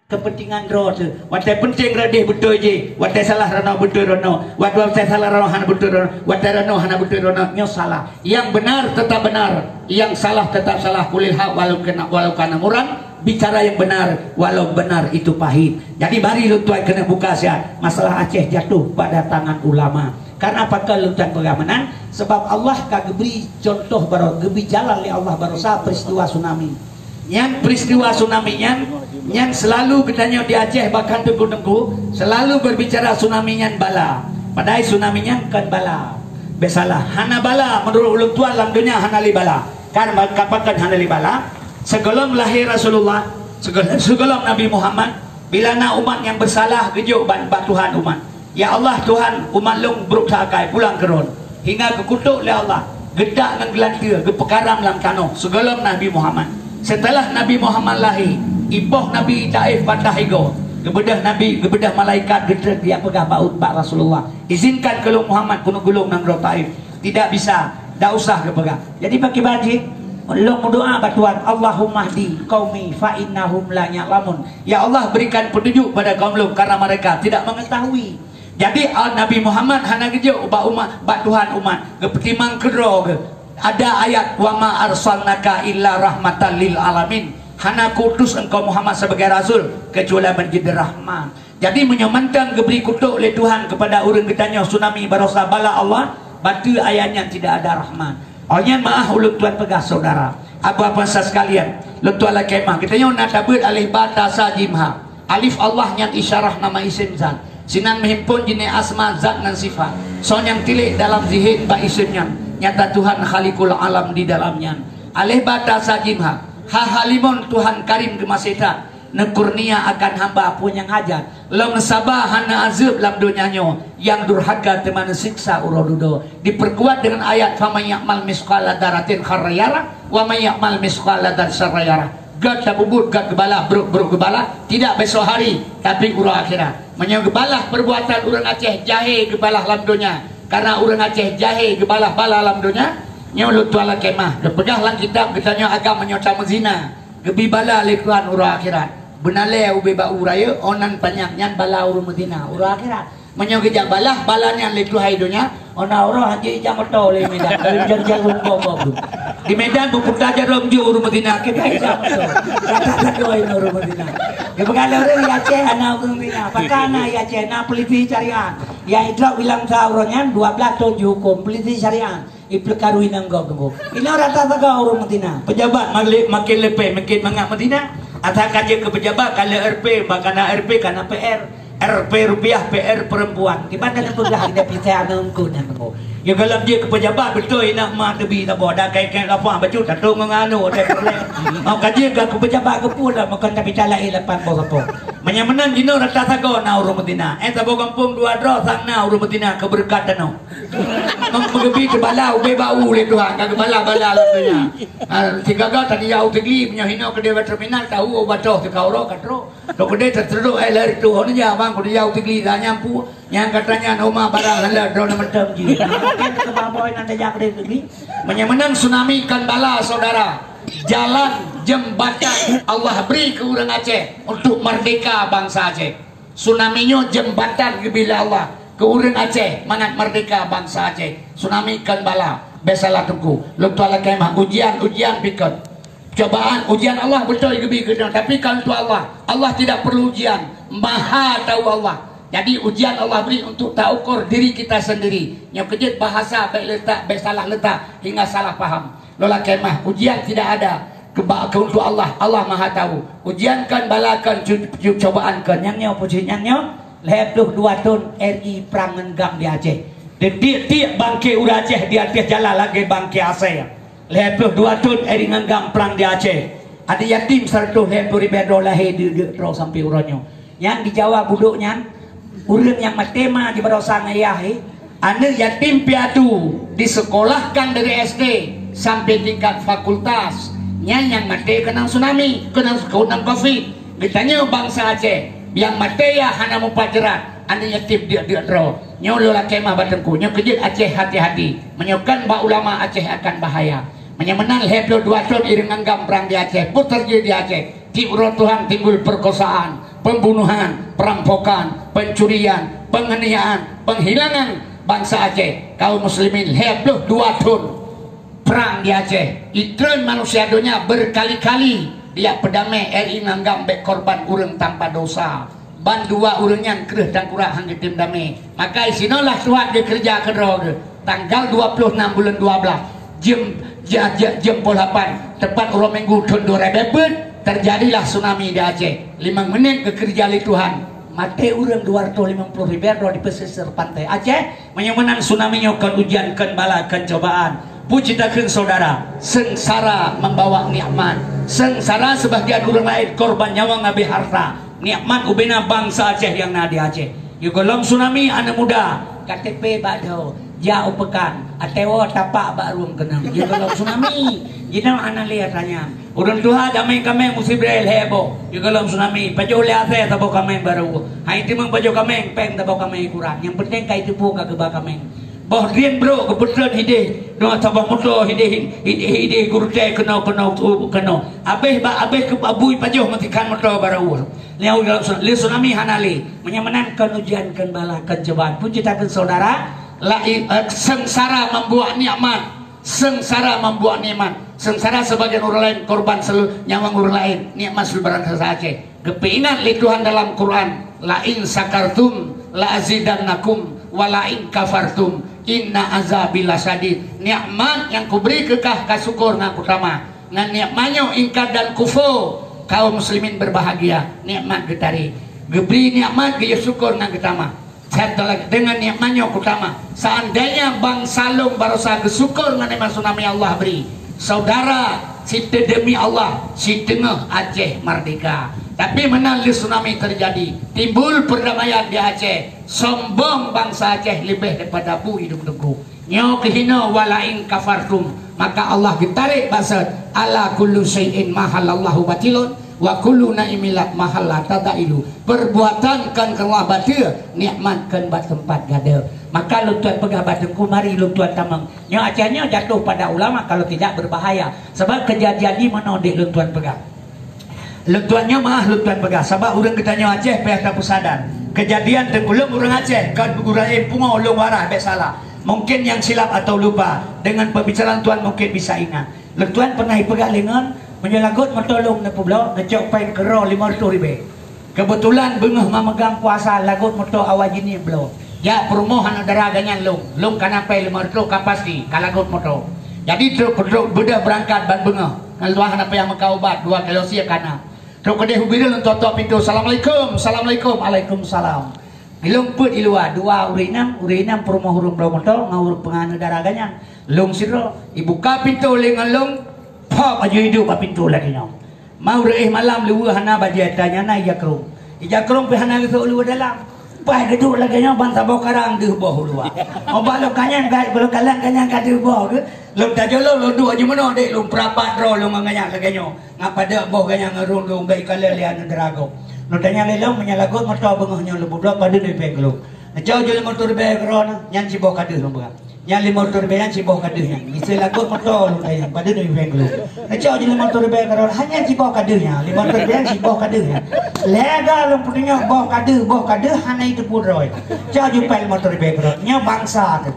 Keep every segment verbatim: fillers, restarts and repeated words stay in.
Kepentingan droe teuh. Watée penting reudeh beutôi jih, watée salah ranoe beutôi ranoe, watée, watée salah ranoe hana beutôi ranoe, watée ranoe hana beutôi ranoe, nyoe salah. Yang benar tetap benar, yang salah tetap salah. Qulil haq walau kana, walau kana murran, bicara yang benar walau benar itu pahit. Jadi mari lôn tuan keuneuk buka siat masalah Aceh jatuh pada tangan ulama. Karena pakon lôn tuan peugah meunan? Sebab Allah ka geubri contoh baro-, geubri jalan lé Allah barosa peristiwa tsunami. Nyan peristiwa tsunami nyan, nyan selalu geutanyoe di Aceh bahkan teungku-teungku selalu berbicara tsunami nyan bala. Padahai tsunami nyan kon bala. Bék salah, hana bala, menurut ulôn tuan lam donya hana lé bala. Kan ma-, ka pakon hana lé bala? Sigohlom lahé Rasulullah, sigoh-, sigohlom Nabi Muhammad, bila na umat nyang bersalah geujok ban bak Tuhan umat. "Ya Allah Tuhan, umat lôn brok that akai, pulang keu droen." Hingga geukutok lé Allah, geutak ngon geulanteue, geupeukaram lam tanoh sigohlom Nabi Muhammad. Setelah Nabi Muhammad lahé, ipoh Nabi Taif patah igoe, geubeudôh Nabi, geubeudôh malaikat geutrön geujak peugah bak, bak Rasulullah, "Izinkan keu lôn Muhammad keuneuk gulong nanggroe Taif." "Tidak bisa, dak usah geupeugah." Jadi pakriban jih? Lôn meudoa bak Tuhan, "Allahumma hdi qaumi fa innahum la ya'lamun." Ya Allah, berikan petunjuk pada kaum lôn karena mereka tidak mengetahui. Jadi, ah, Nabi Muhammad hana geujok bak umat, bak Tuhan umat, geupeutimang keudroe geuh. Ada ayat, "Wa ma arsalnaka illa rahmatan lil alamin." Hana kuutus engkau Muhammad sebagai rasul kecuali menjadi rahmat. Jadi, meunyoe mantong geubri kutok lé Tuhan kepada ureuëng geutanyoe tsunami barosa bala Allah, bateue ayat nyan tidak ada rahmat. Oh nyan meuah ulôn tuan peugah saudara. Apa-apa sekalian, lôn tuan lakée meuah. Geutanyoe na tabeuet alif ba ta sa jim ha. Alif Allah nyan isyarah nama isim zat. Sinan meuhimpon jiné asma zat ngon sifat. Soe nyang tilék dalam zihin bak isim nyan, nyata Tuhan Khaliqul Alam di dalam nyan. Alif ba ta sa jim ha. Ha halimon Tuhan Karim geumaséh that. Neukurnia akan hamba peue nyang hajat. Lom saba hana azeueb lam donya nyoe, nyang durhaka teuma neusiksa uroe dudoe. Diperkuat dengan ayat, "Faman ya'mal misqala dzarratin khairan yarah, wa man ya'mal misqala dzarratin syarran yarah." Gét tapubuet, gét geubalah, brok-brok geubalah, tidak besok hari, tapi uroe akhirat. Meunyoe geubalah perbuatan ureuëng Aceh jahé geubalah lam donya, karena ureuëng Aceh jahé geubalah bala lam donya, nyoe lôn tuan lakée meuah, geupeugah lam kitab geutanyoe agam meunyoe tameuzina. Geubri bala lé Tuhan uroe akhirat. Beuna lé ubé bak uroe rayeuk, oh nan panyang nyan bala ureuëng meuzina uroe akhirat. Meunyoe geujak balah bala nyan lé Tuhan donya, oh na uroe hanjeuet ijak moto lé Medan, lé jarum-jarum bom-bom tu. Di Medan beuputa jarum jeuet ureuëng meuzina, kita ijak moto. Rata sagoe ureuëng meuzina. Geupeugah lé ureuëng, "Di Aceh hana ureuëng meuzina." Pakon na di Aceh, na polisi syariat. Ya idrop bilang sa uroe nyan dua belas thon jihuköm polisi syariat. Ipeuleukarui nanggroe teungku. Inoe rata sagoe ureuëng meuzina. Pejabat makin, makin leupie, makin mangat meuzina. Asai ka jeuet keu pejabat, ka lheueh R P, bah ka na R P, ka na P R. R P rupiah, P R perempuan. Kiban ka neupeugah ida pisai aneuk eungkôt nyan teungku. Ya, gohlom jeuet keu pejabat, beutôi inoe ma teubi saboh. Dan kai-kai lapah, bacut, tatung ngon anu, hotel. Mau ka jeuet keu pejabat, keu peue dah, makon tapi talai lapan boh sapo. Meunyoe meunan jinoe rata sagoe na ureuëng meuzina. Eh, saboh gampông dua droe sang na ureuëng meuzina keu beureukat tanoh. Meugeubri teubala ubé bak u lé Tuhan, ka geubalah bala lam donya. Ah, sigaga tadi ya u teugli, meunyoe hinoe keudeh bak terminal, tahu u batoh teuka uroe ka trok. Lok keudeh teuteudok ai lheueh tuh, hon ja bang, keudeh ya u teugli, dah nyampu. Nyang katanya noma barang hala droe mantong jih. Nah, kan keu baboi nan tajak keudeh teugli. Meunyoe meunan tsunami kan bala saudara. Jalan jembatan Allah beri keu ureuëng Aceh untuk merdeka bangsa Aceh. Tsunami nyoe jembatan geubri lé Allah keu ureuëng Aceh mangat merdeka bangsa Aceh. Tsunami kon bala, bék salah teungku. Lôn tuan lakée meuah ujian, ujian pih kon. Cobaan, ujian Allah beutôi geubri keu droe, tapi kon untuk Allah. Allah tidak perlu ujian, Maha Tahu Allah. Jadi ujian Allah beri untuk taukur diri kita sendiri. Nyoe keujeuet bahasa bék letak, bék salah letak hingga salah paham. Lôn lakée meuah, ujian tidak ada keu ba-, keu untuk Allah. Allah Maha Tahu. Ujian kon, bala kon, cu-, cu-, cobaan kon. Nyang nyoe peue jih nyang nyoe? Lhée ploh dua thon R I prang ngon GAM di Aceh. Di tiep-tiep bangke ureuëng Aceh di ateueh jalan lagée bangke asée. Lhée ploh dua thon R I ngon GAM prang di Aceh. Aneuk yatim seratus lhée ploh ribée droe lahé deuk-deuk droe sampoe uroe nyoe. Nyang di Jawa budok nyan, ureuëng nyang maté ma jibarosa ngon ayah, eh. Aneuk yatim piatu disekolahkan dari S D sampai tingkat fakultas. Nyan nyang maté keunong tsunami, keunong, keunong covid. Geutanyoe bansa Aceh, nyang maté ya hana mupat jeurat, aneuk yatim deuk-deuk droe. Nyoe lôn lakée meuah bak teungku, nyoe keujeuet Aceh hati-hati. Meunyoe kon bak ulama, Aceh akan bahaya. Meunyoe meunan lhée ploh dua thon R I ngon GAM prang di Aceh, peue teujadi di Aceh? Tiep uroe Tuhan timbul perkosaan, Pembunuhan, perampokan, pencurian, penganiayaan, penghilangan bangsa Aceh, kaum muslimin lhèe ploh dua thôn prang di Aceh. Itreun manusia donya berkali-kali dijak peudamé, R I nganggam bèk korban ureueng tanpa dosa. Ban dua ureueng nyan kreueh tangkurak han geutem damé. Maka isinoe lah Tuhan geukeureuja keudroe geuh. Tanggal dua ploh nam buleuen dua blaih, jeuem, ja-, ja-, jeuem peuet lapan, teupat uroe Minggu thôn dua ribèe peuet, teujadilah tsunami di Aceh. Limong menit geukeureuja lé Tuhan, maté ureueng dua ratus limong ploh ribèe droe di pesisir pantai Aceh. Meunyoe meunan tsunami nyoe kon ujian, kon bala, kon cobaan. Peue cit takheun syedara, seungsara membawa nikmat. Seungsara sebagian ureueng laén korban nyawöng habéh harta. Nikmat ubena bangsa Aceh nyang na di Aceh. Di gohlom tsunami aneuk muda, K T P bak dhoe, jak u peukan, até woe tapak bak rueng keunong. Di gohlom tsunami, jinoe hana lé atra nyan. Ureueng tuha kaméng-kaméng musibréh lhèe boh. Di gohlom tsunami, pajoh lé asèe saboh kaméng barô. Hai timeung pajoh kaméng, pèng saboh kaméng ikurang. Nyang peunteng ka iteupeue ka geuba kaméng. Boh drien brôk geupeutreun hideh, dua saboh moto hideh, hideh, hideh gurutée keunoe, keunoe, keunoe. Abéh bak, abéh keu abui pajoh meutikhan moto barô. Lé tsunami hana lé. Meunyoe meunan kon ujian, kon bala, kon cobaan. Peue cit takheun syedara, lai, eh, seungsara membuat nikmat. Seungsara membuat nikmat. Seungsara sebagian ureueng laén korban selu-, nyawöng ureueng laén. Nikmat seluruh bangsa Aceh. Geupeuingat lé Tuhan dalam Quran, "La in syakartum la azidannakum wa la in kafartum inna azabi lasyadid." Nikmat nyang kubri keu kah, kasyukur ngon kutamah. Ngon nikmat nyoe ingkar dan kufur, kaum muslimin berbahagia. Nikmat geutarek. Geubri nikmat, geuyue syukur ngon geutamah. Satu lagi, dengan nikmat nyoe kutamah. Seandainya bangsa lôn barosa geusyukur ngon nikmat tsunami Allah bri, syedara, siteudemi Allah, siteungoh Aceh merdeka. Tapi meunan lé tsunami teujadi, timbul perdamaian di Aceh, sombong bangsa Aceh leubeh daripada bu idong teungku. Nyoe keuhinoe, "Wa la in kafartum," maka Allah geutarek bak seut, "Ala kullu syai'in ma halallahu batilun, wa kullu ni'matin ma halla tazailu." Perbuatan kan keureuloh bateue, nikmat kan bak teumpat gadôh. Maka lôn tuan peugah bak teungku, mari lôn tuan tamong. Nyoe Aceh nyoe jatuh pada ulama, kalau tidak berbahaya. Sebab keujadian di meunoe dek lôn tuan peugah. Lôn tuan nyoe meu'ah lôn tuan peugah, sabab ureueng geutanyoe Aceh payah tapeusadar. Keujadian teungku lôn ureueng Aceh, kon ureueng laén pungo lôn waras bèk salah. Mungkin nyang silap atau lupa, dengan pembicaraan tuan mungkin bisa ingat. Lôn tuan pernah ipeugah lé ngon, meunyoe lagot moto lôn neupeubloe, neucok péng keudroe limong reutôh ribèe. Keubeutulan beungoh mameugang puasa, lagot moto awai jih nibloe. Jak peurumoh aneuk dara geuh nyan lôn. Lôn kana péng limong reutôh ka pasti, ka lagot moto. Jadi trok, trok beudôh beurangkat ban beungoh. Ngon luwah hana payah meukat ubat, dua kilo sie kana. Trok keudeh u bireuen lôn tok-tok pintoe, "Assalamualaikum, assalamualaikum." "Waalaikumsalam." Ilôn peuet i luwa, dua ureueng inong, ureueng inong peurumoh ureueng bloe moto ngon ureueng peunganeuk dara geuh nyan. Lôn sidroe, ibuka pintoe lé ngon lôn, pop aju iduek bak pintoe lagèe nyoe. Ma ureueng éh malam luweue hana bajèe, tanyana ija krông. Ija krông pih hana geusok luweue dalam. Paih geuduek lagèe nyoe ban saboh karang deuh boh u luwa. Oh, bak lôn ka nyan, bak lôn kalon ka nyan ka deuh boh geuh. Lôn tajolong, lôn duek aju meunoe dek lôn peurapat droe lôn ngon geuh nyan lagèe nyoe. Ngat padub boh geuh nyan ngon rhueng lôn bèk ikalon lé aneuk dara gob. Lôn tanyong lé lôn, meunyoe lagot moto beungoh nyoe lôn peubloe, padub nibak péng keu lôn. Neucok ju limong reutôh ribèe keudroe na, nyan siboh ka deuh lôn peugah. Nyan limong reutôh ribèe nyan siboh ka deuh nyan. Miseue lagot moto lôn tanyong, padub nibak péng keu lôn. Neucok ju limong reutôh ribèe keudroe, ha nyan siboh ka deuh nyan. Limong reutôh ribèe nyan siboh ka deuh nyan. Lhèe ga lôn peutunyok boh ka deuh, boh ka deuh, hana iteupeue droe. Cok ju péng limong reutôh ribèe keudroe. Nyoe bansa teuh.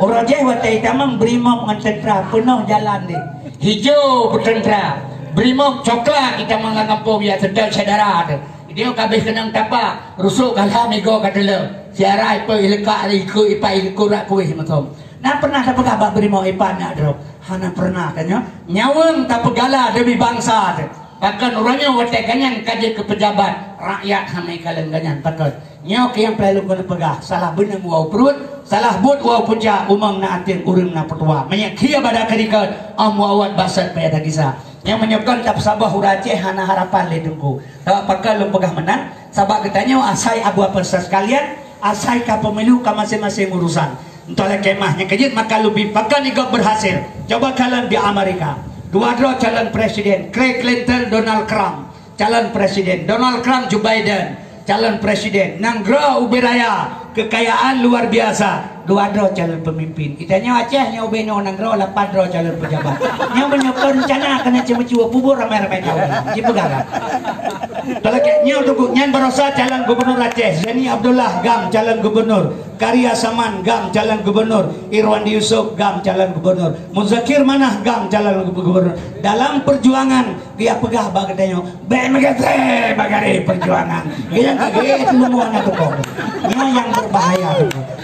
Uroe jéh watèe itamong brimob ngon teuntra peunoh jalan deh. Hijau beuteuntra, brimob coklat itamong lam gampông, ya, teuntèe syedara teuh. Dia ka abéh keunong tapa, rusok gala migoe ka teuleu. Siarai peuh ileukak ikeu ipat ikeu rak kuéh meusom. Na pernah tapeugah bak brimob ipat nyak droe? Hana pernah tanyoe. Nyawöng tapeugala demi bansa teuh. Pakon uroe nyoe watèe geuh nyan ka jeuet keu peujabat, rakyat hana ikalon geuh nyan pakon. Nyoe keuh nyang peureulèe lôn keuneuk peugah, salah beuneueng woe pruet, salah buet woe punca, umong na até ureueng na peutuha. Meunyoe khia bada keurikot, 'oh meuawat basat payah tagisa. Nyang meunyoe kon tapeusaboh ureueng Aceh hana harapan lé Teungku. Sabab pakon lôn peugah meunan, sabab geutanyoe asai abu apa sekalian, asai ka pemilu ka maséng-maséng urusan. Entah lé kemah nyang keujeuet maka lôn bi pakon igob berhasil. Coba kalon di Amerika. Dua droe calon presiden, Craig Clinton, Donald Trump. Calon presiden Donald Trump, Joe Biden, calon presiden nanggroe ubé raya, kekayaan luar biasa, Dua droe calon pemimpin. Itanyoe Aceh nyoe ubé nyoe nanggroe lapan droe calon pejabat. Nyoe meunyoe kon rencana keuneuk ceumeucue pubur ramai-ramai tahu. Jipeugah lah. Talakèe nyoe teungku nyan barosa calon gubernur Aceh. Zaini Abdullah GAM calon gubernur. Karya Saman GAM calon gubernur. Irwandi Yusuf GAM calon gubernur. Muzakir Manah GAM calon gubernur. Dalam perjuangan dia peugah bak geutanyoe, "Bèk meugaséh bak garéh peujuangan." Nyang ka gét leumo na tukong. Nyoe nyang berbahaya.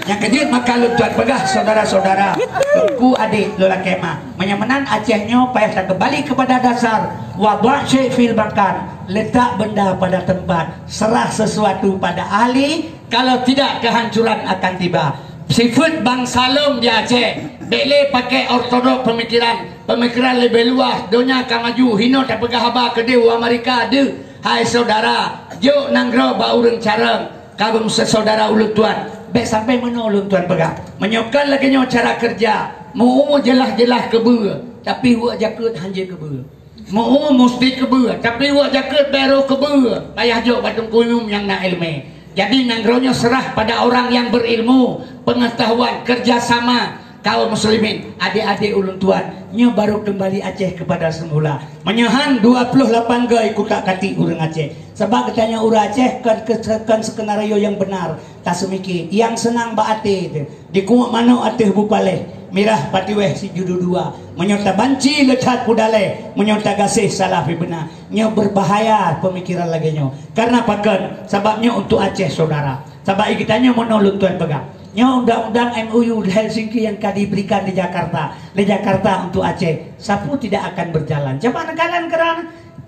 Nyang keujeuet maka lôn tuan peugah, saudara-saudara, teungku adék lôn lakèe mah. Meunyoe meunan Aceh nyoe payah takeumbali keupada dasar, wadha' syai' fil makan, letak benda pada tempat, serah sesuatu pada ahli, kalau tidak kehancuran akan tiba. Sifeuet bansa lôn di Aceh, bèk lé pakai ortodok pemikiran. Pemikiran leubeh luwah, donya ka maju, hinoe tapeugah haba keudéh u Amerika deuh. Hai syedara, jok nanggroe bak ureueng carông, ka beumeusyedara ulôn tuan. Bèk sampai meunoe ulôn tuan peugah. Meunyoe kon lagèe nyoe cara keureuja, meu-umu jeulaih-jeulaih keubeue, tapi weuek jakeuet hanjeuet keubeue. Meu-umu musti keubeue, tapi weuek jakeuet bèk roh keubeue, payah jok bak teungku imum nyang na ileumèe. Jadi nanggroe nyoe serah pada orang yang berilmu, pengetahuan, kerjasama. Kaum muslimin, adék-adék ulôn tuan, nyoe barô keumbali Aceh keupada seumula. Meunyoe han dua ploh lapan goe kutak-katik ureueng Aceh. Sabab geutanyoe ureueng Aceh kon ke-, kon skenario nyang beunar. Taseumike, nyang seunang bak até teuh. Dikuek manok ateueh bu paléh, mirah patiwéh sijudu dua. Meunyoe tabanci le that peudalèe, meunyoe tagaséh salah pih beuna. Nyoe berbahaya pemikiran lagèe nyoe. Karena pakon? Sabab nyoe untuk Aceh, saudara. Sabab i geutanyoe meunoe lôn tuan peugah. Nyoe undang-undang M O U Helsinki yang ka diberikan di Jakarta, di Jakarta untuk Aceh. Sapeue tidak akan berjalan. Coba neukalon keuran.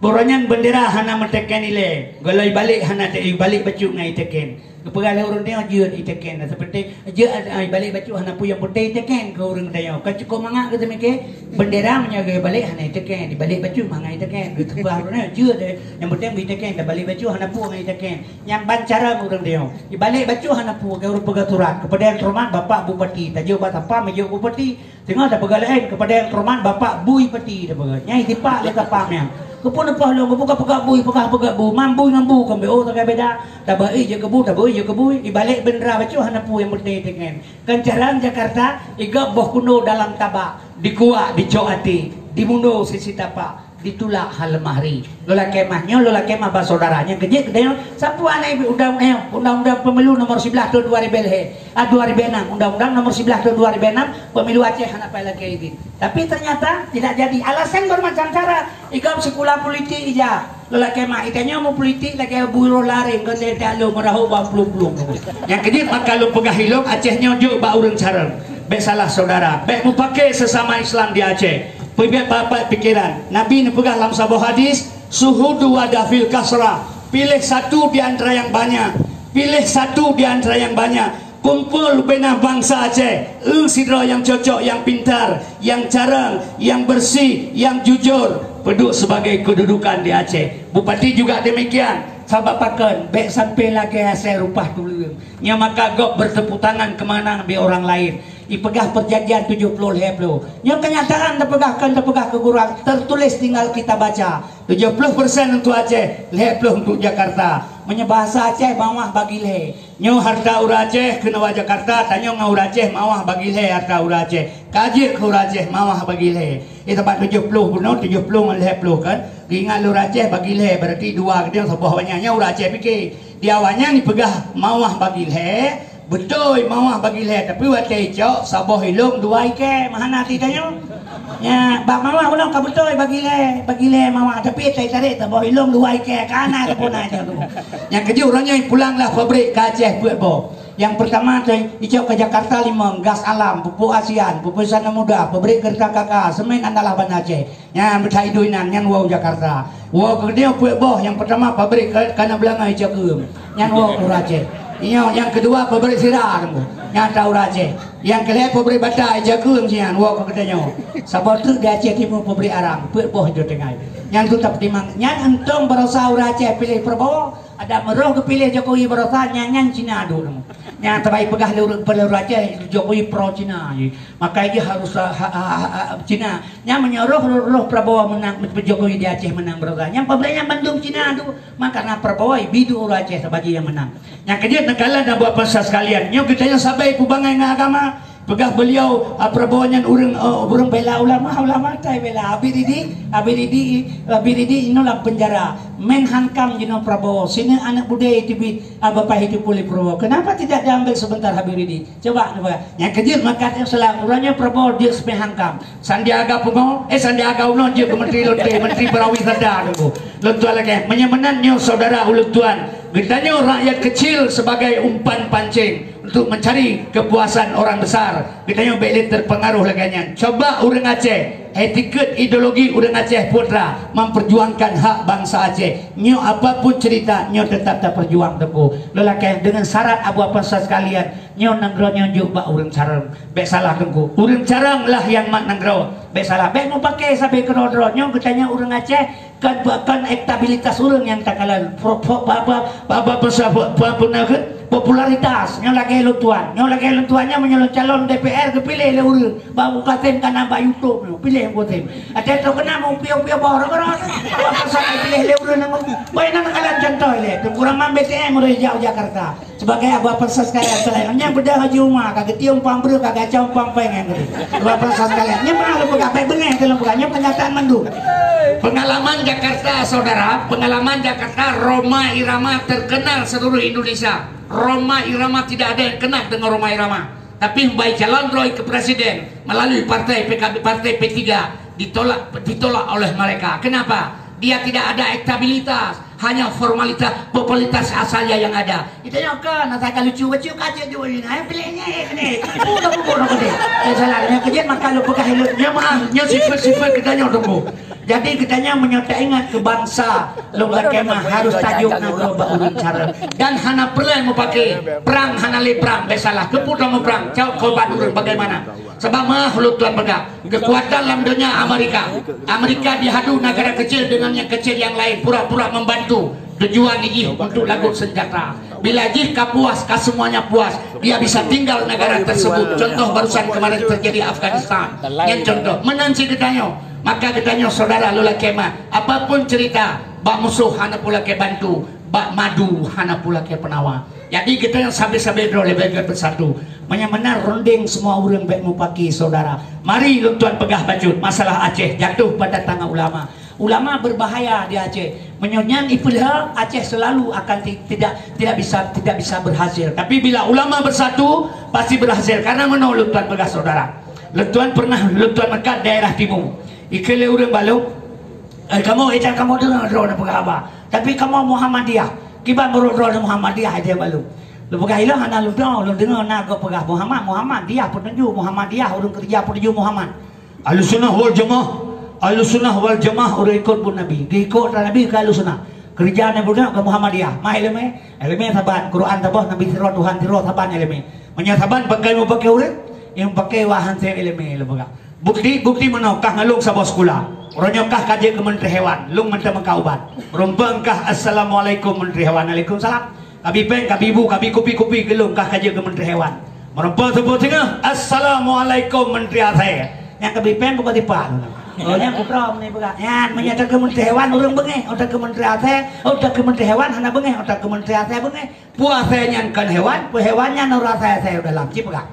Uroe nyan bendera hana meuteken ilèe. Golom ibalek hana te-, ibalek bacut ngon iteken. Geupeugah lé ureueng nyoe jeuet iteken. Seperti jeuet, ah, ibalek bacut hana peue nyang penting iteken keu ureueng nyoe. Kan cukup mangat geuteumike bendera meunyoe geubalek hana iteken. Ibalek bacut mangat iteken. Geupeugah ureueng nyoe jeuet, eh. Nyang penting iteken, ibalek bacut hana peue ngon iteken. Nyan ban cara ureueng nyoe. Ibalek bacut hana peue, keu ureueng peugah surat. Keupada yang terhormat Bapak Bupati. Tajok bak sapa, meujok Bupati. Teungoh tapeugah laén, keupada yang terhormat Bapak Bupati tapeugah. Nyan itipak lé sapa nyan. Keupeue neupeugah lôn, keupeue ka peugah bui, peugah peugah bu. Mam bui ngon bu kon beu, oh, tagai beda. Tabeu'i jeuet keu bu, tabeu'i jeuet keu bui. Ibalek bendera bacut hana peue nyang penting iteken. Kan carông Jakarta, igop boh kuno dalam tabak, dikuak, dicok até, dimunoe sisi tapak. Ditulak ha leumah ri. Lôn lakèe mah nyoe, lôn lakèe mah bak syedara. Nyang keujeuet geutanyoe, sapeue aneuëk undang-undang, undang-undang pemilu nomor siblaih tahun dua ribu lhèe, ah, dua ribu enam, undang-undang nomor siblaih tahun dua ribu enam, pemilu Aceh hana payah lakèe izin. Tapi ternyata tidak jadi. Alasan bermacam cara. Igop sikula politik ija. Lôn lakèe mah, geutanyoe meupolitik lagèe buroe lareng, kon lé talu meurahô bak plueng-plueng. Nyang keujeuet maka lôn peugah ilôn, Aceh nyoe jok bak ureueng carông. Bèk salah syedara, bèk mupake sesama Islam di Aceh. Peubeuet bapak pikiran. Nabi neupeugah lam saboh hadis, "Syuhudu wahdah fil kasrah." Pilih satu di antara yang banyak. Pilih satu di antara yang banyak. Kumpul bubena bansa Aceh. Eu sidroe nyang cocok, nyang pintar, nyang carông, nyang bersih, nyang jujur. Peuduek sebagai kedudukan di Aceh. Bupati juga demikian. Sabab pakon, bèk sampai lagèe asèe rupah tuleueng. Nyang maka gob bertepuk tangan keumanang bak orang lain. Ipeugah perjanjian tujuh puluh lhèe ploh. Nyoe kenyataan tapeugah, kon tapeugah keu gurang, tertulis tinggal kita baca. Tujuh puluh persen untuk Aceh, lhèe ploh untuk Jakarta. Meunyoe bahasa Aceh, mawah bagi lhèe. Nyoe harta ureueng Aceh keunoe bak Jakarta, tanyoe ngon ureueng Aceh mawah bagi lhèe harta ureueng Aceh. Ka jeuet keu ureueng Aceh mawah bagi lhèe. Di teumpat tujuh puluh bunoe, tujuh puluh ngon lhèe ploh kan. Geuingat lé ureueng Aceh bagi lhèe, berarti dua geutanyoe saboh awaknyan. Nyan ureueng Aceh pike. Di awaknyan ipeugah mawah bagi lhèe, beutôi mawah bagi lhèe, tapi watèe icok saboh ilông dua ikèe, meuhana hati tanyoe. Nya, bak mawah ulôn ka beutôi bagi lhèe, bagi lhèe mawah, tapi teutarek saboh ilông dua ikèe, ka na teupeu na nyoe tu. Nyang keujeuet uroe nyoe pulang lah pabrik ka Aceh peuet boh. Nyang peurtama tu icok ke Jakarta limong, gas alam, pupuk Asian, pupuk Sana Muda, pabrik Kerta K K, semen andalah Banda Aceh. Nyan beutai dui nan, nyan woe Jakarta. Woe keudeh peuet boh, nyang peurtama pabrik ka-, kana beulangöng icok keuem. Nyan woe ureueng Aceh. Inyoe nyang keudua pabrik sira, nyan atra ureueng Aceh. Nyang keulhèe pabrik bata icok keuem sinan, woe keu geutanyoe. Saboh teuk di Aceh Timu pabrik arang, peuet boh icok tinggai. Nyan tu tapeutimang. Nyan euntông barosa ureueng Aceh piléh Prabowo. Ada meurôh geupiléh Jokowi baroesa, nyan, nyan Cina duek. Nyang teuma jipeugah lé ureuëng, peuleueh Aceh, Jokowi pro Cina. Maka jih harus, ha, ha, ha, ha, Cina. Nyan meunyoe roh, roh, roh Prabowo menang, Jokowi di Aceh menang baroesa. Nyang peubrek nyan bandum Cina duek. Maka na Prabowo, bidu ureuëng Aceh sabaji nyang menang. Nyang keujeuet neukalon dan buat pesan sekalian. Nyoe geutanyoe sabai peubangai ngon agama. Peugah beliau, ah, Prabowo nyan ureuëng, eh, ureuëng bela ulama, ulama tai bela. Habib Rizik, Habib Rizik, Habib Rizik inoe lam penjara. Menhankam jinoe Prabowo. Sinoe anak budaya itu bi, ah, Bapak itu pulih Prabowo. Kenapa tidak diambil sebentar Habib Rizik? Coba, coba. Nyang keujeuet maka salah. Uroe nyoe Prabowo jeuet Menhankam. Sandiaga pungo, eh, Sandiaga Uno jeuet keu menteri lonte, menteri pariwisata tu. Lôn tuan lagée. Meunyoe meunan nyoe saudara ulôn tuan. Geutanyoe rakyat kecil sebagai umpan pancing untuk mencari kepuasan orang besar. Geutanyoe bék lé terpengaruh lagée nyan. Coba ureuëng Aceh, etiket ideologi ureuëng Aceh putra memperjuangkan hak bangsa Aceh. Nyoe apapun cerita, nyoe tetap taperjuang teungku. Lelaki dengan syarat abu apa sekalian, nyoe nanggroe nyoe jok bak ureuëng carong. Bék salah teungku. Ureuëng carong lah yang mat nanggroe. Bék salah. Bék mupake sabe keudroe-droe. Nyoe geutanyoe ureuëng Aceh, Kan, kan elektabilitas ureuëng nyang takalon. Po-, po-, apa, apa, apa, apa, apa, apa, apa, apa, popularitas. Nyoe lagée lôn tuan. Nyoe lagée lôn tuan nyoe meunyoe lôn calon D P R geupiléh lé ureuëng. Bak Mukasem ka na bak YouTube nyoe. Piléh Mukasem. Ada tu kena mau piôh-piôh bawah orang-orang. Apa pasal piléh lé ureuëng nang. Baik nang kalon contoh lé. Teungku Rahman B T M ureuëng hijau Jakarta. Sebagai abu apa sekalian selain. Nyang bedah haji rumah, ka getiung pang breuh, ka gacau pang peng nyang gede. Abu apa sekalian. Nyang mana lu pegang, baik bengeh tu lu pegang. Nyang pernyataan mandum. Pengalaman Jakarta, saudara, pengalaman Jakarta, Rhoma Irama terkenal seluruh Indonesia. Rhoma Irama tidak ada yang kenal dengan Rhoma Irama. Tapi membaik calon roh ke presiden melalui partai P K B, partai P tiga ditolak, ditolak oleh mereka. Kenapa? Dia tidak ada elektabilitas, hanya formalitas, popularitas saja yang ada. Kita nyoe kan, asai ka lucu bacut ka cek jok ini. Hai pilih nyek ni. Tipu dah bubuk dah gede. Eh, salah, nyang keujeuet maka lu peugah hilut. Nyoe maaf, nyoe sifat-sifat kita nyoe tunggu. Jadi kita nyoe meunyoe taingat keu bansa, lôn lakée mah harus tajok nanggroe bak ureuëng cara. Dan hana peureulée mupake. Prang hana lé prang, bék salah. Keupeue tameu prang, cok korban ureuëng bagaimana? Sabab meuah ulôn tuan peugah, kekuatan lam donya Amerika. Amerika dihadu negara kecil dengan yang kecil yang lain, pura-pura membantu tujuan jih untuk lagot senjata. Bila jih ka puas, ka semuanya puas, dia bisa tinggal negara tersebut. Contoh barusan kemarin terjadi Afghanistan. Yang contoh, menang si geutanyoe. Maka geutanyoe saudara lula kemah, apapun cerita, bak musuh hana pula ke bantu, bak madu hana pula ke penawa. Jadi geutanyoe sabe-sabe droe leubeh gét beusatu. Meunyoe meunan runding semua ureuëng bék mupaki saudara. Mari lôn tuan peugah bacut masalah Aceh jatuh pada tangan ulama. Ulama berbahaya di Aceh. Meunyoe nyan ipeuleuha, Aceh selalu akan ti-, tidak, tidak bisa, tidak bisa berhasil. Tapi bila ulama bersatu, pasti berhasil. Karena meunoe lôn tuan peugah saudara. Lôn tuan pernah, lôn tuan meukat daerah timu. Ikeu lé ureuëng balok, eh, kamoe, eh, kamoe deungoe droeneuh peugah haba. Tapi kamoe Muhammadiyah. Kiban barô droeneuh Muhammadiyah, eh, dia balok. Lôn peugah ilôn hana lôn deungoe, lôn deungoe na gob peugah Muhammad, Muhammadiyah peutunjuk, Muhammadiyah ureuëng keureuja peutunjuk Muhammad. Ahlussunnah wal Jamaah, Ahlussunnah wal Jamaah ureuëng ikot buet Nabi. Geuikot Nabi keu Ahlussunnah. Keureuja Nabi buet keu Muhammadiyah. Mah ileumé, ileumé saban, Quran saboh, Nabi sidroe, Tuhan sidroe, saban ileumé. Meunyoe saban pakai mupake ureuëng, nyang pakai wah hansé ileumé lôn peugah. Bukti, bukti meunoe kah ngalong saboh sekolah. Uroe nyoe kah ka jeuet keu Menteri Hewan, lôn mantong meukat ubat. Rumpok kah, "Assalamualaikum Menteri Hewan." "Waalaikumsalam." Kabi péng, kabi bu, kabi kupi-kupi geulong kah ka jeuet keu Menteri Hewan. Meureumpok saboh teungoh, "Assalamualaikum Menteri Asai." Nyang kabi péng bukan tipa. Oh, nyang kutroe meunan peugah. Nyan, meunyoe ata keu Menteri Hewan ureuëng beungéh, ata keu Menteri Asai, ata keu Menteri Hewan hana beungéh, ata keu Menteri Asai beungéh. Peue asai nyan kon hewan, peue hewan nyan ureuëng asai-asai dalam. Cit peugah.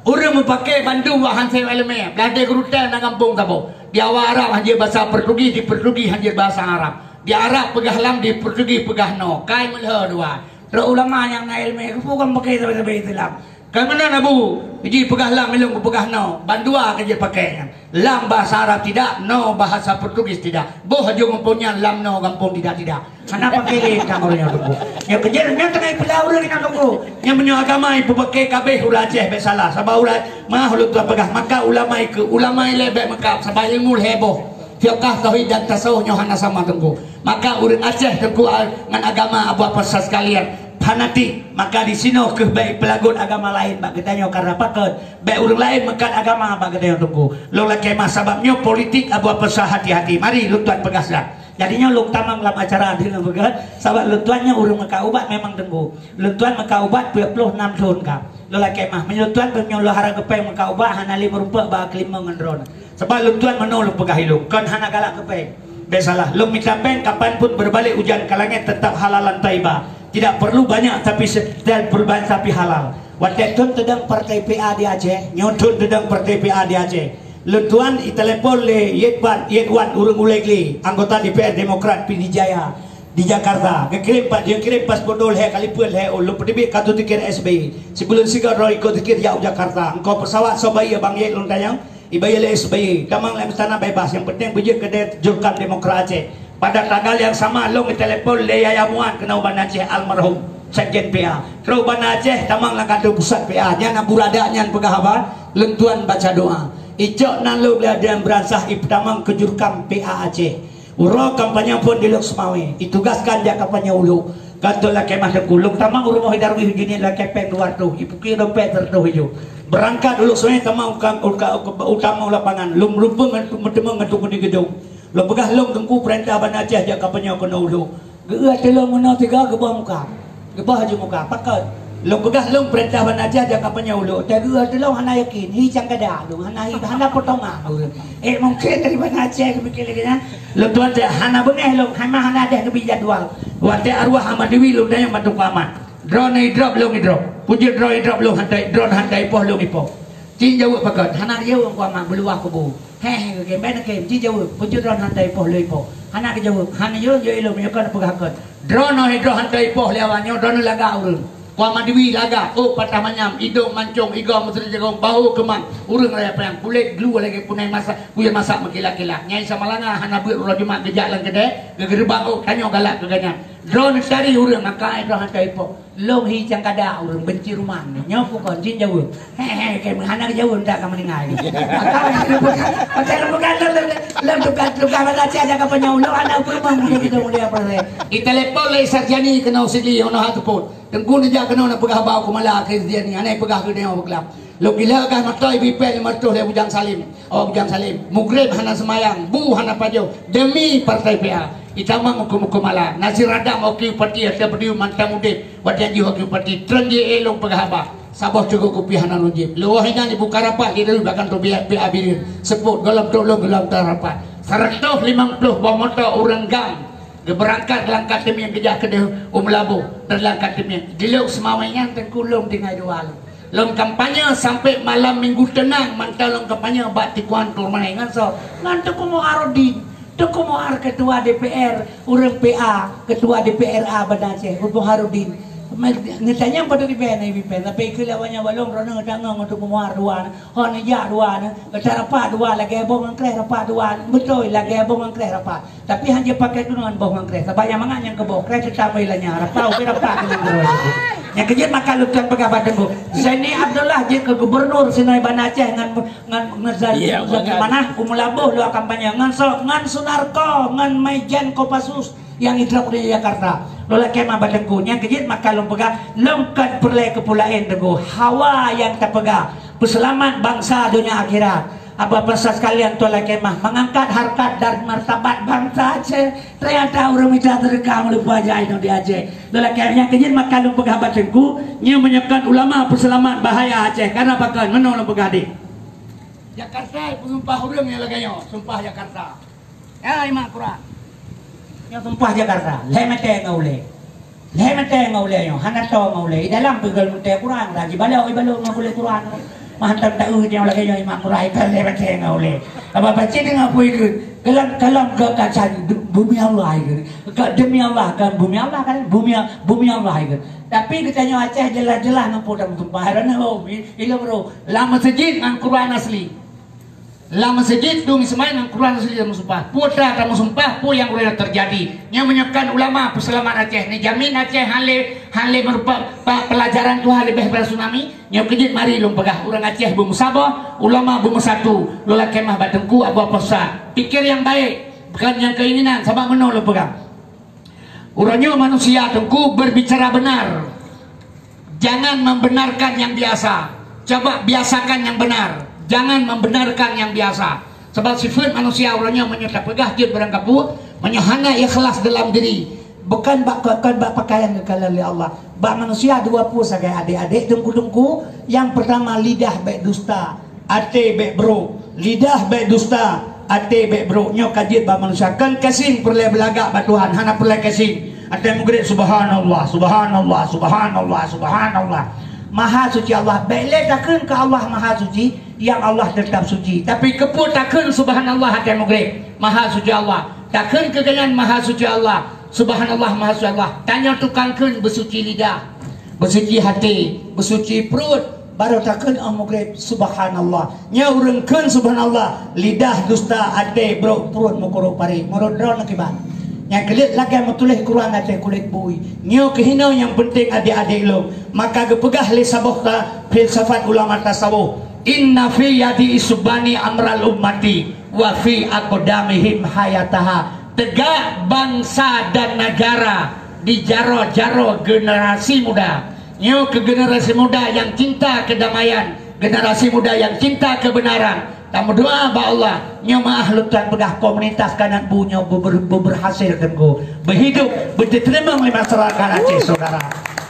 Ureuëng mupake bandum wah hansé ileumé, blah deh gurutée na gampông saboh. Di awak Arab hanjeuet bahasa Portugis, di Portugis hanjeuet bahasa Arab. Di Arab peugah lam, di Portugis peugah no. Kai meulhö dua. Trok ulama nyang na ileumé, keupeue kon pakai sabe-sabe Islam. Ka meunan Abu, ji peugah lam ilong peugah no, bandua ka jipakai nyan. Lam bahasa Arab tidak, no bahasa Portugis tidak. Boh aju gampông nyan, lam no gampông tidak-tidak. Hana pakai lé tang ureuëng nyoe tunggu. Nyoe keujeuet nyoe teungai pula ureuëng nyoe tunggu. Nyoe meunyoe agama ipeupakai kabeh ureuëng Aceh bék salah. Sabab ureuëng mah ulôn tuan peugah, maka ulama ikeu, ulama ilée bék meukat, sabab ilmu lhée boh. Fiqah, tauhid dan tasawuf nyoe hana sama teungku. Maka ureuëng Aceh teungku a-, ngon agama abu apa sekalian fanatik, maka di sinoe keuh bék peulagot agama laén bak geutanyoe karena pakon bék ureuëng laén meukat agama bak geutanyoe teungku. Lôn lakée mah sabab nyoe politik abu apa sa hati-hati. Mari lôn tuan peugah siat. Jadi nyoe lôn tamong lam acara di lôn peugah, sabab lôn tuan nyoe ureuëng meukat ubat memang teungku. Lôn tuan meukat ubat peuet ploh nam thon ka. Lôn lakée mah, meunyoe lôn tuan beunyoe lôn hara geupéng meukat ubat hana lé meurumpok bak keulimong ngon droeneuh. Sabab lôn tuan meunoe lôn peugah ilôn, kon hana galak geupéng. Bék salah, lôn mita péng kapan pun berbalik ujan ke langit tetap halalan thayyibah. Tidak perlu banyak tapi se-, tidak perlu banyak tapi halal. Watée thon teudong partai P A di Aceh, nyoe thon teudong partai P A di Aceh. Lôn tuan itelepon lé Yetwan, Yetwan ureuëng Ulegli, anggota D P R Demokrat Pidie Jaya di Jakarta. Geukirém pa-, geukirém paspor lhée kali peuet lhée, lôn peuteubiet kartu tikir S B Y. Sibuleuen sigoe droe ikot tikir jak u Jakarta. Engkau pesawat soe bayeue Bang Yet lôn tanyong, ibayeue lé S B Y. Tamong lam istana bebas, nyang penting beujeuet keudeh jurkam Demokrat Aceh. Pada tanggal yang sama lôn itelepon lé Yahya Muan keunoe Banda Aceh almarhum Sekjen P A. Trok Banda Aceh tamong lam kantor pusat P A. Nyan Abu Rada nyan peugah haba, lôn tuan baca doa. Icok nan lôn lé Adrian Beransah ipeutamong keu jurkam P A Aceh. Uroe kampanye phon di Lhokseumawe, itugaskan jak kampanye u Lhok. Kantor lakée mah teungku, lôn tamong u rumoh Idarwi Hujuni lakée péng dua reutôh, ipuki dompet sireutôh ijôh. Beurangkat u Lhokseumawe tamong uka-, uka-, uka-, u tamong lapangan, lôn meureumpung ngon, meuteumé ngon Teungku Ni Geudong. Lôn peugah lôn teungku peurintah Banda Aceh jak kampanye keunoe u Lhok. Geu-eu ateueh lôn meunoe tiga geuboh muka. Geuboh aju muka. Pakon? Lôn peugah lôn peurintah Banda Aceh jak kampanye u Lhok. Teuh geu-eu ateueh lôn hana yakin. Hi cangkada lôn hana hi, hana potongan ureuëng. Eh, mungkin dari Banda Aceh geupike lagée nyan. Lôn tuan cit hana beungéh lôn, hana, hana deh geubri jadwal. Watée arwah Ahmad Dewi lôn tanyong bak Teungku Ahmad. Droeneuh idrop lôn idrop. Peue jeuet droeneuh idrop lôn hana, droeneuh hana ipoh lôn ipoh. Cit jaweueb pakon? Hana geujaweueb Teungku Ahmad, beuluwah kubu. Heh, heh, geukém, bèk neukém, cit jaweueb. Peue jeuet droeneuh hana ipoh lôn ipoh. Hana geujaweueb, hana jaweueb, jaweueb ilôn meunyoe kon peugah kon. Droeneuh idrop hana ipoh lé awak nyoe, droeneuh lagak ureuëng. Teungku Ahmad Dewi lagak, ôk patah manyam, idong mancong, igoe meusri jagong, bahu keumang, ureuëng raya panyang, kulét glue lagée punai masak, kuyée masak meukilat-kilat. Nyai Samalanga hana beuet uroe Jumat geujak lam keudè, geugeureubang ôk, tanyoe galak keu gobnyan. Droeneuh cari ureuëng, maka droeneuh hana ipoh. Lôn hi cangkada ureuëng benci ruman. Nyoe peue kon, cit jaweueb. He, he, kém hana geujaweueb, dak ka meuninggai. Maka lôn bukan, maka lôn bukan, lôn, lôn, lôn tukang, tukang Banda Aceh jak kampanye u Lhok, hana peue ruman, mulia kita, mulia proses. Itelepon lé Sarjani keunoe Sigli, ono hana teupot. Teungku neujak keunoe neupeugah haba u Keumala keu Sarjani, hana ipeugah keu nyoe beuklap. Lôn gila gah mata ibi péng lima reutôh lé Bujang Salim. Oh, Bujang Salim. Mugreb hana seumayang, bu hana pajoh. Demi partai P A. Itamong huköm-huköm Allah. Nasir Adam wakil bupati, Ata Bediu mantong udeb. Watée jih wakil bupati, treun jih éh lôn peugah haba. Saboh cukôp kupi hana lôn jieb. Lewah inan ibuka rapat, ireui bak kantô P A Bireuen. Seupôt gohlom trok lôn gohlom tan rapat. Seratus limong ploh boh moto ureuëng GAM. Geubeurangkat lam Katemieng geujak keudeh u Meulaboh dan lam Katemieng. Di Lhokseumawe nyan teungku lôn tinggai dua lôn. Lôn kampanye sampai malam minggu teunang mantong lôn kampanye bak Tikuan Turmai ngon soe? Ngon Teungku Muharudin. Teungku Muhar ketua D P R, ureuëng P A, ketua D P R A Banda Aceh, Teungku Muharudin. Neutanyong padub iben, iben, tapi ikheun lé awaknyan bak lôn, droeneuh tanggong ngon Teungku Muhar dua. Hon jak dua nyoe, gata rapat dua lagée boh ngon kreh rapat dua, beutôi lagée boh ngon kreh rapat. Tapi han jipakai keunoe boh ngon kreh, sabab nyang mangat nyang keuboh kreh teutamai lanya rapat, oke rapat keunoe. Nyang keujeuet maka lôn tuan peugah bak Teungku. Zaini Abdullah jeuet keu gubernur sinoe Banda Aceh ngon, ngon, ngon Zal-, Iya, Zulkifli Manah, u Meulaboh lôn kampanye ngon soe, ngon Sunarko, ngon Maijen Kopassus. Nyang idrop di Jakarta. Lôn lakée mah bak Teungku. Nyang keujeuet maka lôn peugah, lôn kon peureulée keu peue laén Teungku. Hawa nyang tapeugah, peuseulamat bansa donya akhirat. Apa pesan sekalian tuan lakée mah, mengangkat harkat dan martabat bangsa Aceh. Ternyata ureuëng mita seudeukah meulupa jai nyoe di Aceh. Lôn lakée nyang keujeuet maka lôn peugah bak Teungku, nyoe meunyoe kon ulama peuseulamat bahaya Aceh. Karena pakon meunoe lôn peugah deh. Jakarta peusumpah ureuëng nyang lagée nyoe, sumpah Jakarta. Ya, imak Quran. Nyoe sumpah Jakarta, lhée meuté ngon ulée. Lhée meuté ngon ulée nyoe, hana toe ngon ulée. Di dalam peugah meuté Quran, dah jibalok, jibalok ngon ulée Quran. Mah hantom taeu nyoe lagée nyoe imak Quran, ikan lhée meuté ngon ulée. Apa pacit deungon peue ikheun? Kalam, kalam ke kacan du-, bumi Allah ikheun. Ke demi Allah kan bumi Allah kan? Bumi, bumi Allah ikheun. Tapi geutanyoe Aceh jeulaih-jeulaih ngon peue dan sumpah. Hai, oh, i-, ilong roh. Lam meuseujid ngon Quran asli. Lam meuseujid dum ismail ngon Quran asli lam meusumpah. Peue ta tameusumpah, peue nyang uroe nyoe teujadi. Nyoe meunyoe kon ulama peuseulamat Aceh, neujamin Aceh han lé, han lé meurupa pa-, pelajaran Tuhan leubeh daripada tsunami. Nyoe keujeuet mari lôn peugah, ureuëng Aceh beumeusaboh, ulama beumeusato. Lôn lakée mah bak Teungku Abu Aposa. Pikir nyang baik, bukan nyang keinginan, sabab meunoe lôn peugah. Uroe nyoe manusia Teungku berbicara benar. Jangan membenarkan yang biasa. Coba biasakan yang benar. Jangan membenarkan yang biasa. Sebab sifat manusia uroe nyoe meunyoe tapeugah jeuet barang kapeue, Meunyoe hana ikhlas dalam diri, bukan bak, bukan bak pakaian geukalon lé Allah. Bak manusia dua peue sagai adék-adék teungku-teungku. Nyang peurtama, lidah bék dusta, até bék brok. Lidah bék dusta, até bék brok. Nyoe ka jeuet bak manusia. Kon kasing peureulée beulagak bak Tuhan, hana peureulée kasing. Até mugreb, subhanallah, subhanallah, subhanallah, subhanallah. Maha suci Allah. Bék lé takheun keu Allah maha suci, nyang Allah teutap suci. Tapi keupeue takheun subhanallah até mugreb? Maha suci Allah. Takheun keu gobnyan maha suci Allah. Subhanallah, maha suci Allah. Tanyoe tukang kheun beusuci lidah, beusuci até, beusuci pruet, barô takheun 'oh mugreb subhanallah. Nyoe ureuëng kheun subhanallah, lidah dusta, até brok, pruet meukurok paré. Meunurot droeneuh kiban? Nyang keuliet lagée meutuléh Quran até kulét bui. Nyoe keuh hinoe nyang peunteng adék-adék lôn. Maka geupeugah lé saboh ka filsafat ulama tasawuf, "Inna fi yadi isbani amral ummati, wa fi aqdamihim hayataha." Tegak bansa dan negara di jaroe-jaroe generasi muda. Nyoe keu generasi muda nyang cinta keudamaian, generasi muda nyang cinta keubeunaran. Tameudoa bak Allah, nyoe meuah lôn tuan peugah komunitas Kanat Bu nyoe beuber-, beuberhasil teungku. Beuhidup, beuteurimong lé masyarakat Aceh, saudara.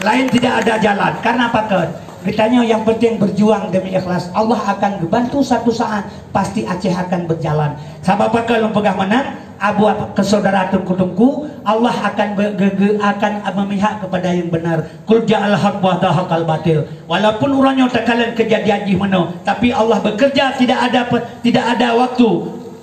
Lain tidak ada jalan. Karena apa, kon? Geutanyoe nyang penting berjuang demi ikhlas. Allah akan geubantu satu saat, pasti Aceh akan berjalan. Sabab pakon lôn peugah meunan, abu keu saudara teungku-teungku, Allah akan be-, ge-, ge-, akan memihak kepada yang benar. Qul ja'al haq wa zahaqal batil. Walaupun uroe nyoe takalon keujadian jih meunoe, tapi Allah bekerja tidak ada pe-, tidak ada waktu.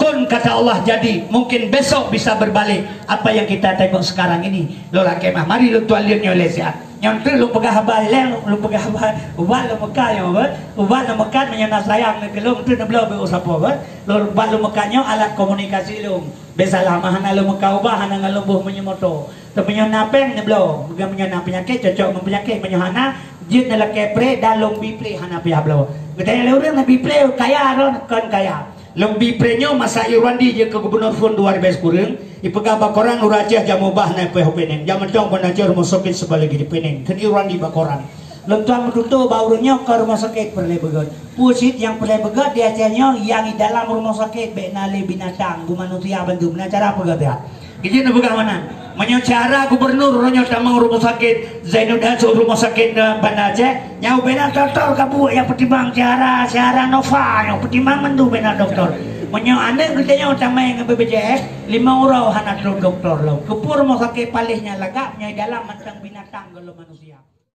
Kun kata Allah jadi, mungkin besok bisa berbalik. Apa yang kita tengok sekarang ini, lôn lakée meuah. Mari lôn tuan lihat nyoe lé siat. Nyoe teuk lôn peugah haba ilée, lôn peugah haba ubat lôn meukat nyoe, beuh. Ubat lôn meukat meunyoe na sayang neuh keu lôn, teuk neubloe beuh u sapo, beuh. Lôn ubat lôn meukat nyoe alat komunikasi lôn. Biasalah mah hana lôn meukat ubat, hana ngon lôn boh meunyoe moto. Teuh meunyoe na péng neubloe, meunyoe na peunyakét cocok ngon peunyakét, meunyoe hana jeuet neulakée pre dan lôn bi pre hana payah bloe. Geutanyoe lé ureuëng na bi pre kaya droe kon kaya. Lôn bi pre nyoe masa Irwandi jeuet keu gubunur phon dua ribée sikureueng, ipeugah bak koran ureuëng Aceh jamubah na peuhopéneng, jamantong peunajoh rumoh sakét seubalik di péneng. Kheun Irwandi bak koran. Lôn tuan meututoe bak ureuëng nyoe kon rumoh sakét peureulée beugét. Peue cit nyang peureulée beugét di Aceh nyoe nyang di dalam rumoh sakét bék na lé binatang, beumanusia bandum. Na cara peugét ya. Geutanyoe neupeugah meunan. Meunyoe cara gubunur uroe nyoe tamong rumoh sakét Zainuddin, rumoh sakét Banda Aceh, nyoe bena doktor ka buet nyang peutimang cara, cara Nova nyoe peutimang mandum bena doktor. Meunyoe aneuëk geutanyoe tamong ngon B P J S, limong uroe hana trok doktor lom. Keupeue rumoh sakét paléh nyang lagak, nyoe dalam mantong binatang gohlom manusia.